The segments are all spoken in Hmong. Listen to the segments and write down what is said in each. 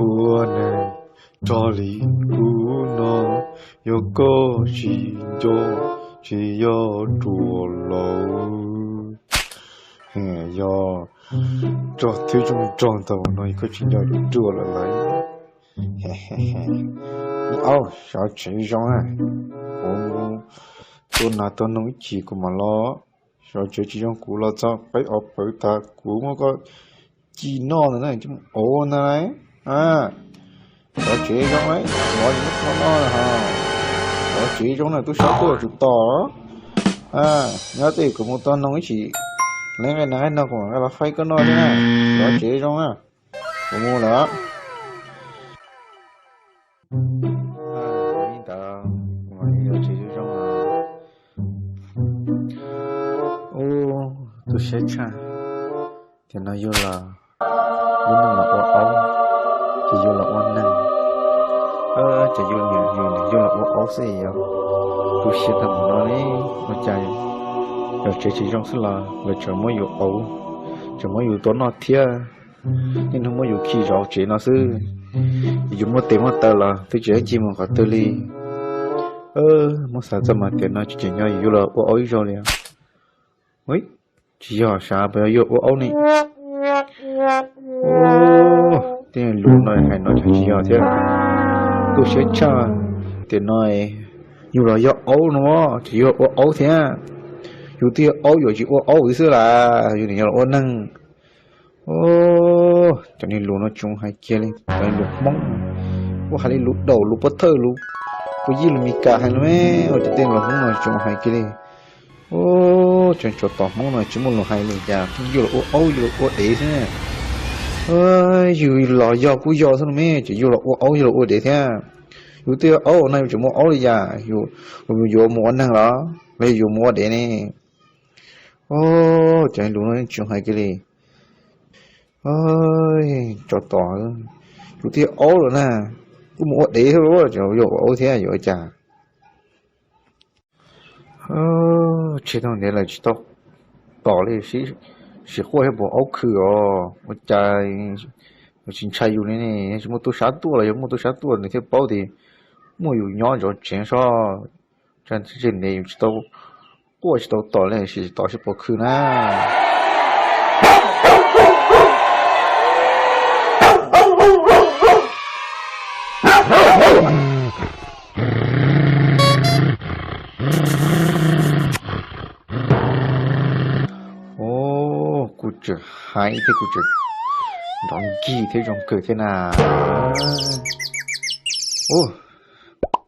Ua neeg tso li kuv no, yog koj tsis nco tsis yog ruam lauj. Yog rog twb zoo rog ntau no koj tsis nco ruam lawm lauj. Aub, xyov tsev zoo na, kuv tua nas tua noog ib chim kuv mam los, xyov tsev tsis zoo kuv los txog peb ob pawv tas kuv muab koj ci noj ntawd na, coj mus ua ntag lauj. Xyov tsev zoo lauj, mov tsis muab koj noj ho, xyov tsev zoo na, tub sab tuaj tsum tos. Nyob twj ywm kuv mus tua noog ib chim, leej nqaij nas nqaij noog kuv mam nqa los faib koj noj thiab na, xyov tsev zoo na. Kuv mus lawm. Li ntawd, yog tsev zoo zoo. Ub, tu siab tshaj. Tiam no yus los, yus no los ua aub, ces yus los ua neeg, ces yus niam yus niam yus los ua aub xwb yog. Tu siab tag mus no li, ua cas yog tsev tsis zoo xwb los lawv tseem muab yus aub, tseem muab yus tua noj thiab. Niaj hnub muab yus khi zov tsev no xwb, yus muaj tes muaj taw los twb tsis ncig mus qhov twg li. Muab xav txog mas tiam no tsis tseem nyob yus yuav los ua aub ib zaug li. Tsis yog sav puas yog yuav ua aub ne? Tej lus no hais no tsis yog thiab. Tu siab tshaj, tiam no yus los yog aub no tsis yog ua aub thiab. Yus twb yog aub yuav tsis ua aub xwb las, yus nim yog los ua neeg. Cov niag lus no tsis hais kiag li, cov niag lus Hmoob, ua hais li lus daum lus pov thawj lus puas yij lus Meskas hais no, ua cov tej lus Hmoob no tsis hais kiag li. Cov tsov tom Hmoob no tsis muaj lus hais li cas, yus los ua aub yus los ua dev xwb. Yus los yog kuj yog xwb no me, ces yus los ua aub yus los ua dev thiab. Yus twb yog aub no yus tseem muaj aub li cas, yus yuav mus ua neeg los los yog yus mus ua dev ne? Cov lus no tsis hais kiag li. Tsov tom, yus twb yog aub lawm na, kuj mus ua dev thiab los yog ua aub thiab yuav ua cas? Tseg tau ntev lawm tsis tau tom li, sim quaj thiab puas aub khw os, ua cas tsis ntshai yus li ne? Tsis muaj tub sab tuaj los yog muaj tub sab tuaj nws thiaj paub tias muaj yus nyob zov tsev sob. Tseg ntev yus tsis tau quaj tsis tau tom li, sim tom seb puas khw na. Kuv tseem hais thiab kuv tseem nrov nkig thiab zoo kawg thiab na.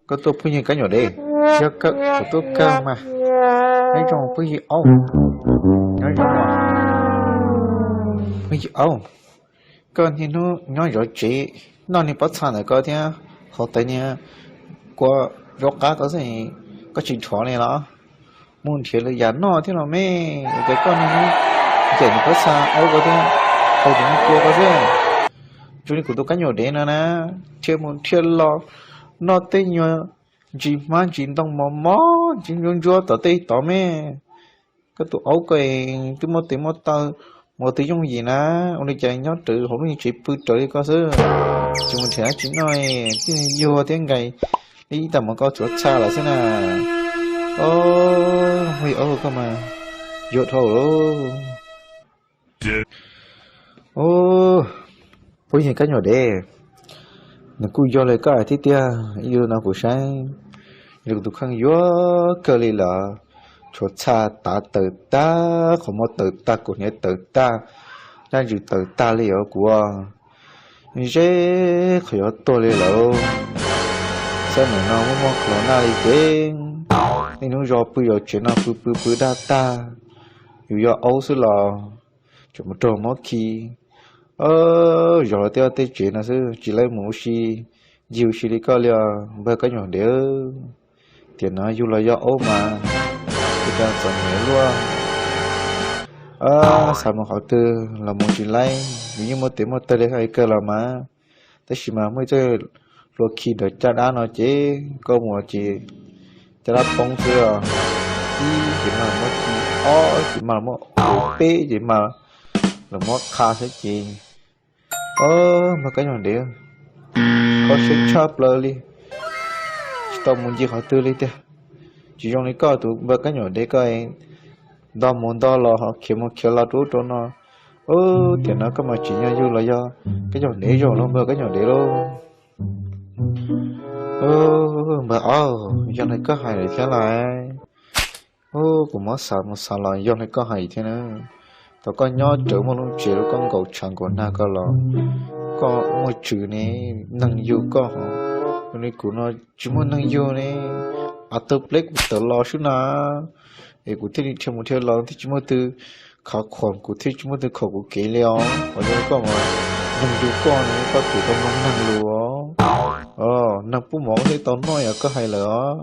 Koj tuaj phooj ywg kab nyuam dev, yog kawm kuv tuaj kawg mas. Nyob zoo phooj ywg aub, nyob zoo phooj ywg aub. Koj niaj hnub nyob zov tsev, noj niag pob txha ntawm koj thiab hau tais niag kua zaub qab koj xwb, koj tsis nrhuav li los? Mus nrhiav lwm yam noj thiab los me, ua cas koj niaj hnub ncaim niag pob txha aub koj thiab hau tais niag kua koj xwb? Zoo li kuv tus kab nyuam dev no na, nrhiav mus nrhiav los noj tej nyuag ntsis hmab ntsis ntoo mos mos ntsis ntsuab ntsuab tom tej tod me. Koj tus aub koj twb muaj tes muaj taw, mus twb yooj yim na, ua li cas nyob rawv hauv lub niag tsev pw raws li koj xwb? Tsis mus nrhiav dab tsi noj, tib yuag thiab nqaim ib tag mov koj tsuav txha lawm xwb na. Ov, aub koj mas yuag dhau lawm. Ov, phooj ywg kab nyuam dev, nws kuj yog li koj hais thiab tiag, ib yam no kuv saib, yog li kuv tus kheej yuag kawg li lawm, tshuav txha tav tawm tag, qhov muag tawm tag, kuv hniav tawm tag, dab ntsws tawm tag li os kuv. Ze qhov yuav tuag li lawm. Xab nam no muaj muaj khaus naj li ces niaj hnub zov pw zov tsev no pw pw pw dag tag. Yus yog aub xwb los tseem mus raug mob khi zov los tej tsev no xwb, tsis laib mus ua si ncig ua si li koj li os npawg kab nyuam dev. Tiam no yus los yog aub mas, ua cas txom nyem luaj. Xav mus qhov twg los mus tsis laib, yus yeej muaj tes muaj taw li koj hais kawg los mas. Tab sis mas muaj ib txoj hlua khi ntawm caj dab no ces koj mus ces caj dab poob xwb os. Ib ces no muab khi ob ces mas lawv muab peb ces mas lawv muab qha xwb ces, npawg Kab Nyuam Dev, koj siab tshaj plaws li, tsis tau mus ncig qhov twg li tiag. Tsis zoo li koj tus npawg Kab Nyuam Dev koj ntog mus ntog los ho khiav mus khiav los rau ub rau no. Ub, tiam no koj mas tsim nyog yug los yog Kab Nyuam Dev zaum los npawg Kab Nyuam Dev lauj. Npawg, aub, yog li koj hais lawm thiab lauj. Ub, kuv muab xav mus xav los yog li koj hais thiab na. Thaum koj nyob rawv muaj lub tsev rau koj nkaum tshav nkaum nag ko los koj muaj tswv ne, neeg yug koj ho. Zoo li kuv no tsis muaj neeg yug ne, av tawg pleb kuv tawm los xwb na. Es kuv thiaj li dhia mus dhia los thiaj tsis muaj twg khov khuam kuv, thiaj tsis muaj twg khuam kuv kev li os. Ho zoo li koj mas neeg yug koj ne, koj twb tau mloog neeg lus os. Neeg pub mov thiaj tau noj yog koj hais lawm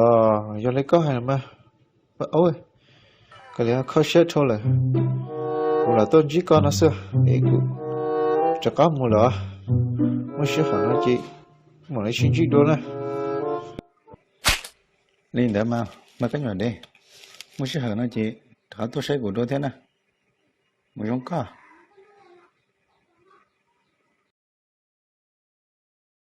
os. Yog li koj hais mas, koj li kho siab dhau lawm. Kuv lam tuaj ntsib koj no xwb es kuv rov qab mus lawm. Muaj sij hawm no ces mam li sib ntsib dua na. Li ntawd mas npawg Kab Nyuam Dev, muaj sij hawm no ces rov qab tuaj saib kuv dua thiab na. Mus zoo koj.